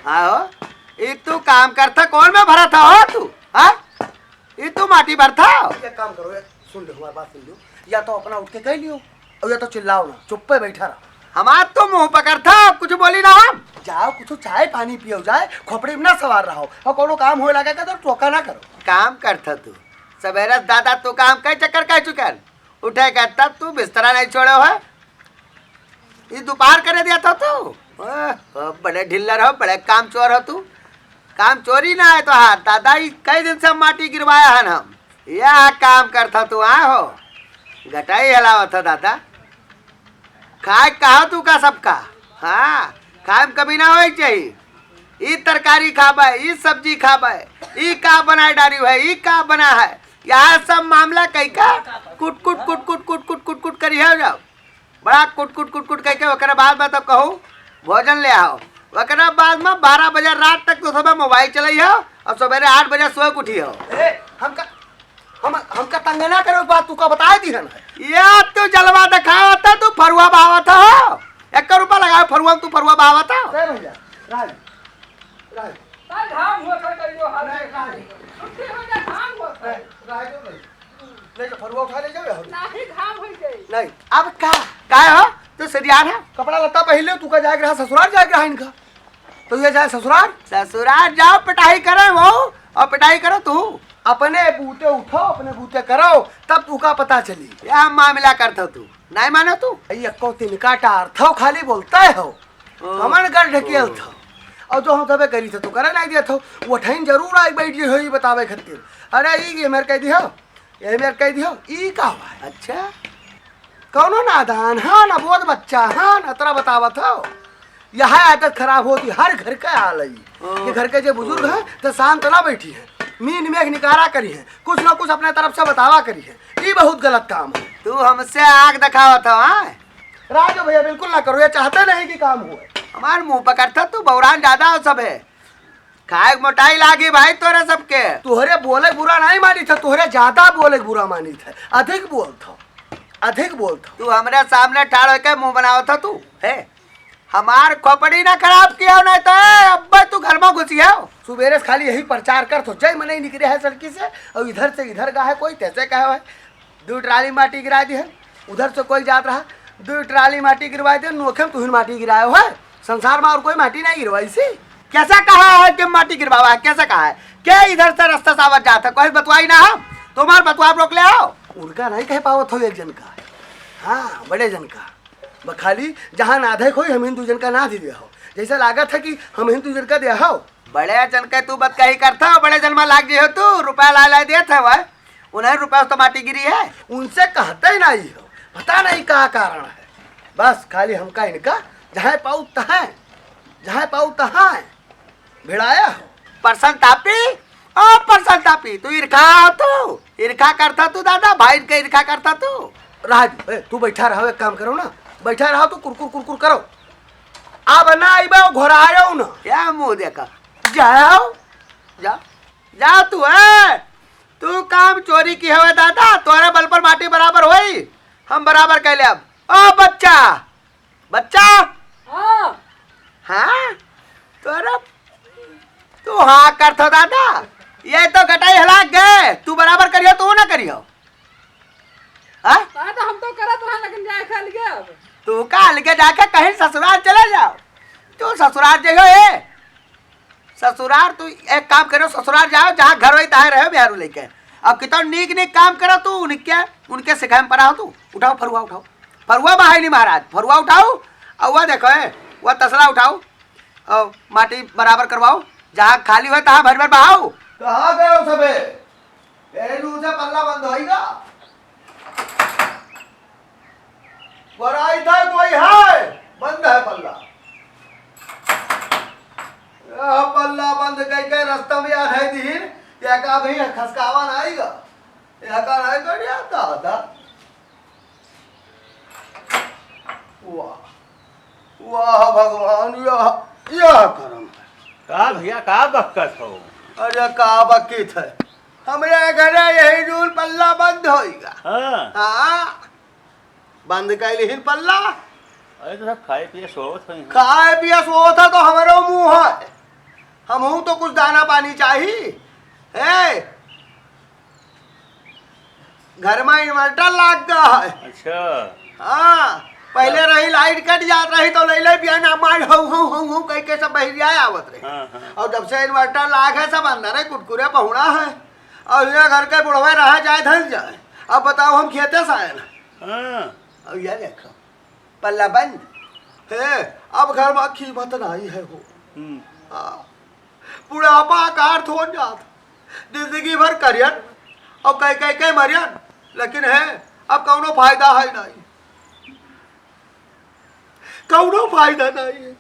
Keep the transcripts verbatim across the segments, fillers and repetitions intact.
आहो, ई तू काम करता, कौन में भरा था हो तू? हाँ? ई तू माटी भरता हो? एक काम करो, एक सुन लो, हमारी बात सुन लो। या तो अपना उठ के कह लियो, और या तो चिल्लाओ ना, चुप्पे बैठा रहो। हमार तो मुंह पकड़ता, कुछ बोली ना हम। जाओ, कुछ चाय पानी पियो जाए, खोपड़ी में ना सवार रहो, और कोनो काम होए लगे तो टोका ना करो। काम करता तू, सवेरे से दादा तू काम कई चक्कर कह चुकन, उठे का तब तू बिस्तरा नहीं छोड़े हो। ई दोपहर करे दिया था तू। ओह, बड़े ढिल्लर हो, बड़े काम चोर हो तू। काम चोरी ना है तो, हाँ दादा, ई कई दिन से माटी गिरवाया है हम। यह काम करता तू, हाँ हो, घटाई हलावत हो दादा। खाए कहा तू का सबका? हाँ, खाए में कमी ना होए के चाहिए। ई तरकारी खाबे, ई सब्जी खाबे, ई का बनाए डारी है, ई का बना है, यह सब मामला कई का कुट कुट कुट कुट कुट कुट कुट कुट करी है जाओ। बड़ा कुट कुट कुट कुट कह के ओकरे बाद में तो कहू भोजन ले आओ। ओकरे बाद में बारह बजे रात तक तो सब मोबाइल चलाई हो और सवेरे आठ बजे सोए के उठी हो। ए, हमका, हम, हमका तंग ना करो, बात तू का बताए दी है ना। ये तू जलवा दिखाओ तो तू फरुआ बहावत हो। एक रुपया लगाओ फरुआ, तू फरुआ बहावत हो। ए भैया, राज, राज। ताई घाम हुआ था, कहियो हाथ नहीं, नहीं। छुट्टी हो जाए, घाम हुआ था। नहीं, राज, नहीं। नहीं तो फरुआ उठा ले जाओ यार। नाही, घाम होइ गई। नहीं, अब का? काय हो? तू सिरियान है? कपड़ा लत्ता पहन ले, तू का जाए के रहा, ससुराल जाए के रहा इनका। तो ये जाए ससुराल? ससुराल जाओ, पिटाई करे वो, और पिटाई करो तू। अपने बूते उठो, अपने बूते करो, तब तू का पता चली। यह मामला करता तू, नहीं मानो तू? ये को तिनका टार थो, खाली बोलता है हो। ओ। कमन कर ढकेल ओ। थो। और जो हम तबे करी थे, तू करे नहीं दिया थो। वो ठहिन जरूर आई बैठ गई होई बतावे खातिर। अरे, ई, ये मेरे कह दिया। यही मेर कह दियो, ई का हुआ है? अच्छा। कौनो नादान, हाँ, ना बोध बच्चा, हाँ, ना तोरा बतावत हो। यह आदत खराब होती, हर घर का आल है। हाँ। कि घर के जे बुजुर्ग हैं, तो शांत ना बैठी हैं। नींद में एक निकारा करी हैं, कुछ ना कुछ अपने तरफ से बतावा करी हैं। ई बहुत गलत काम है। तू हमसे आँख दिखावत हो, हाँ? राजू भैया, बिल्कुल ना करो, ये चाहते नहीं कि काम हुए। हमार मुंह पकड़ता तू, बौरान ज्यादा हो सब है। खाए के मोटाई लागी भाई तोरे सबके। तोहरे बोले बुरा नहीं मानी था, तोहरे ज्यादा बोले बुरा मानी था। अधिक बोल था, अधिक बोल था। तू हमरे सामने ठाड़ होके मुंह बनावत था तू, है? हमार खोपड़ी ना खराब किया नहीं तो, ए, अब्बे तू घर में घुसिया। सुबेरे से खाली यही प्रचार कर थो, जय मनई निकले है सड़की से और इधर से इधर गा है कोई, तैसे कहे है। दो ट्राली माटी गिरा दी है, उधर से कोई जात रहा, दो ट्राली माटी गिरवाए दे, नोखे में तुहिन माटी गिरायो है, संसार में और कोई माटी नहीं गिरवाई सी। कैसा कहा है कि माटी गिरवावा है, कैसा कहा है? क्या इधर से रास्ता सावत जात है, कोई बतवाई ना हम, तुम्हार बतवा रोक ले आओ। उनका नहीं कह पावत हो एक जन का, हाँ, बड़े जन का। ब-, खाली जहाँ नाधे खोई हम हिंदू जन का ना दिवे हो, जैसे लागत है कि हम हिंदू जन का दे हो। बड़े जन के तू बतकही करत हो, बड़े जन में लाग जी हो तू, रुपया ला ला देत है वह, उन्हें रुपया तो माटी गिरी है। उनसे कहते ही नहीं हो, पता नहीं का कारण है। बस खाली हमका इनका जहाँ पाऊ तहाँ, जहाँ पाऊ तहाँ भिड़ाया हो। परसन तापी, ओ परसन तापी, तू इरखा हो तू, इरखा करता तू दादा, भाई के इरखा करता तू। राजू, ए, तू बैठा रहो, एक काम करो ना, बैठा रहो तू, कुरकुर कुरकुर करो। अब ना आइबे, घोरायो ना। क्या मुंह देखा? जाओ, जा, जा तू, ए, तू काम चोरी की हवे दादा, तोरे बल पर माटी बराबर होई, हम बराबर कह ले अब। ओ बच्चा, बच्चा। हाँ। हाँ? तोरा, तू हाँ करत हो दादा, ये तो गटाई हलाक गए, तू बराबर करियो, तू ना करियो। हाँ? हाँ, तो हम तो करत रहा, लेकिन जाए खा लिया अब। तू का अलगे जाके कहीं ससुराल चले जाओ। तू ससुराल जइहो, ए? ससुराल, तू एक काम करो, ससुराल जाओ, जहाँ घर होई, तहाँ रहो, बिहारू लेके। अब कितना नीक नीक काम करो तू, उनके, उनके सिखाए में पड़ा हो तू। उठाओ फरुआ, उठाओ। फरुआ बहाई नहीं महाराज, फरुआ उठाओ। और वह देखो, ए, वह तसला उठाओ। और माटी बराबर करवाओ, जहाँ खाली होए, तहाँ भर भर बहाओ। कहाँ गए हो सबे? यही दूर से पल्ला बंद होइगा। बराई था कोई है, बंद है पल्ला। यह पल्ला बंद कई के रास्ता में आ है दीन, या का भी खसकावा ना आइगा। या का नहीं कर दिया दादा। वाह, वाह भगवान, यह, यह करम है। का भैया, का बक्कत हो? अरे का बक्कत है, हमरे घरे यही जून पल्ला बंद होइगा। हाँ। हाँ, बंद कइल ही पल्ला। अरे तो सब खाए पिए सोवत होई हैं। खाए पिए सोवत है तो हमरो मुंह है। हमहू तो कुछ दाना पानी चाही। ए, घर मा inverter लाग गा है। अच्छा। हाँ, पहिले हाँ। रही लाइट कट जात रही तो लैले बिया ना मार हौ हौ हौ हौ कह के सब बहिरिया आवत रहे। हाँ, हाँ। और जब से inverter लाग है सब अंदर है, कुटकुरे पहुड़ा है। और ये घर के बुढ़वे रहा जाए धस जाए। अब बताओ हम खेते से आए ना। हाँ। अब ये देखो। पल्ला बंद। हे, अब घर मा कीमत नाई है हो। हम्म। हाँ। बुढ़ापा अकार्थ हो जात। जिंदगी भर करियन और कह कह के मरियन, लेकिन है, अब कौनो फायदा है नाई, कौनो फायदा नाई है।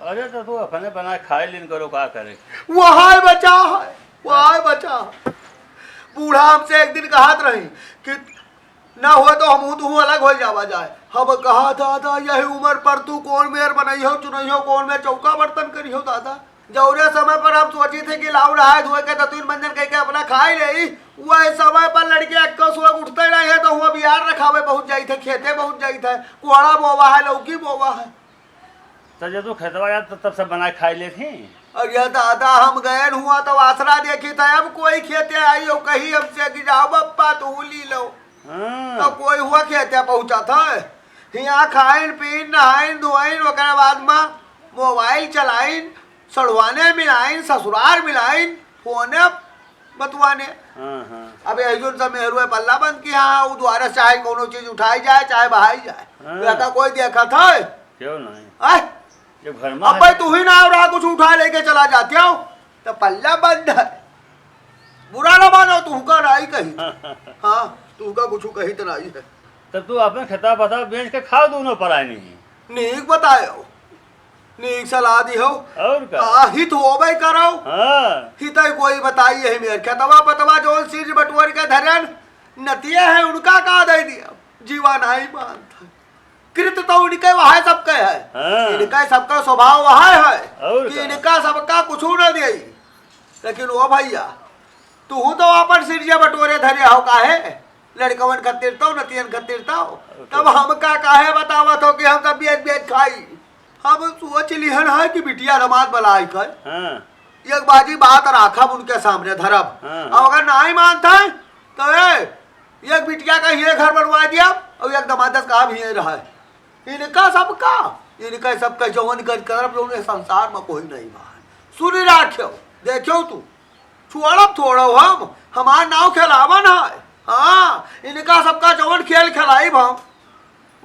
अरे तो तू अपने बनाए खाए लिन करो, का करे? वहाँ बचा है, वहाँ बचा है। बूढ़ा हमसे एक दिन कहत रही कि ना हुआ तो हमहू तुहू अलग होइ जावा जाए। हम कहा, "दादा, यही उमर पर तू कौन मेर बनइहो, चुनइहो, कौन में चौका बर्तन करिहो दादा?" जौने समय पर हम सोची थे कि लाऊ नहाए धोए के दतुन मंजन कह के अपना खाए ले, वही समय पर लड़के अक्का सुबह उठते नहीं है तो हुआ बियार रखावे बहुत जाई थे, खेते बहुत जाई थे, कोहड़ा बोवा है, लौकी बोवा है। तो जब तू खेतवा जात, तो तब सब बनाए खाए लेत ही। अरे दादा, हम गए हुआ तो आसरा देखी था, अब कोई खेते आई हो कही हमसे कि "जाओ बप्पा, तू ली लो।" हाँ। तो कोई हुआ खेते पहुँचा था, हियाँ खाइन पीन, नहाइन धोइन, ओकरे बाद मा मोबाइल चलाइन, सड़ुआने मिलाइन, ससुरार मिलाइन, फोने बतुआने। हाँ, हाँ। अब यही जोन सब मेहरुए पल्ला बंद की, हाँ, उ द्वारा चाहे कौनो चीज उठाई जाए, चाहे बहाई जाए, हाँ। तो एका कोई देखत है? क्यों नहीं? आय? जब घर में अब है भाई, तू ही ना और कुछ उठा लेके चला जाते हो, तो पल्ला बंद है। बुरा ना मानो, तुहका नहीं कही। हाँ, तुहका कुछ कही तो नहीं है। तो तू अपन खेता पता बेच के खाओ दोनों परानी। नीक बतायो, नीक सलाह दी हो। और का? आ, हित होबे करो। हाँ। हित है कोई बताई यही मेर खेतवा पतवा जौन सिर्ज बटोर के धरन, नतिया है उनका का दे दिया, जीवा नहीं मानता। कृत तो उनके वह सबके है। हाँ। इनका सबका स्वभाव वह है और कि का? इनका सबका कुछ न दे। लेकिन ओ भैया, तुहू तो अपन सिरिया बटोरे धरे हो काहे? लड़कवन खातिर तो, नतियन खातिर तो। और तब का? हमका काहे बतावत हो कि हम सब बेच बेच खाई? हम सोच लिहन है कि बिटिया दमाद बलाई कर। हाँ। एक बाजी बात राखब उनके सामने धरब। हाँ। और अगर नहीं मानता है, तो ए, एक बिटिया का ये घर बनवा दिया और एक दमाद का भी ये रहा है। इनका सबका, इनका सबका जवन कर करब, जौन ए संसार में कोई नहीं बा। सुनी राख्यो, देख्यो तू, छोड़ब थोड़ो हम, हमार नाव खेलावन है। हाँ, इनका सबका जवन खेल खेलाइब हम।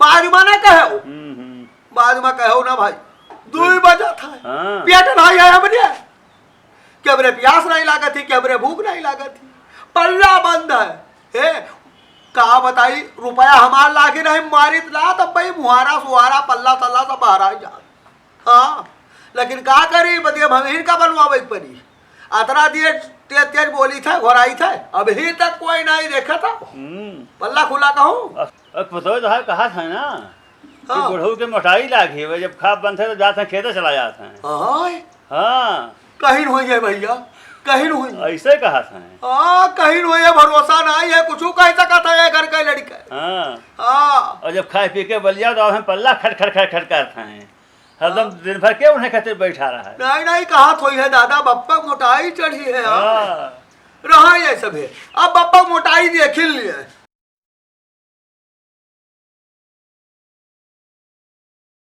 बाद में ना कहो। हम्म, हम्म। बाद में कहो ना भाई। दुई बजत है। हाँ। पेट भाई है हमरे। कि हमरे प्यास नहीं लागत ही, कि हमरे भूख नहीं लागत ही। पल्ला बंद है। हे, का बताई, रुपया हमार लागे नहीं, मारित ना, तब भाई मुहारा, सुहारा, पल्ला, तल्ला सब बाहर आ जात। हाँ, लेकिन का करी, बदे हम इनका बनवावे के पड़ी। अतरा दिए तेज तेज बोली थे, घोराई थे, अभी तक कोई नहीं देखा था। हम्म। पल्ला खुला कहूँ। अब, अब पतोह तो है, कहा था ना कि हाँ। बुढ़ऊ के मोटाई लागी, वो जब खाब बनते तो जाते हैं, खेते चला जाते हैं। हाँ। हाँ। कहीं होई है भैया, कहीं होई है। ऐसे कहा था। हाँ, कहीं होई है, भरोसा नहीं है, कुछ कह सकता है ये घर का लड़का। हाँ। हाँ। और जब खाए पी के बलिया तो हमें पल्ला खट खट खट खट करता है। हरदम हाँ। दिन भर के उन्हें खातिर बैठा रहा है। नहीं, नहीं, कहा थोई है दादा, बप्पा मोटाई चढ़ी है यार। हाँ। रहा ये सब है। अब बप्पा मोटाई देख ही लिए।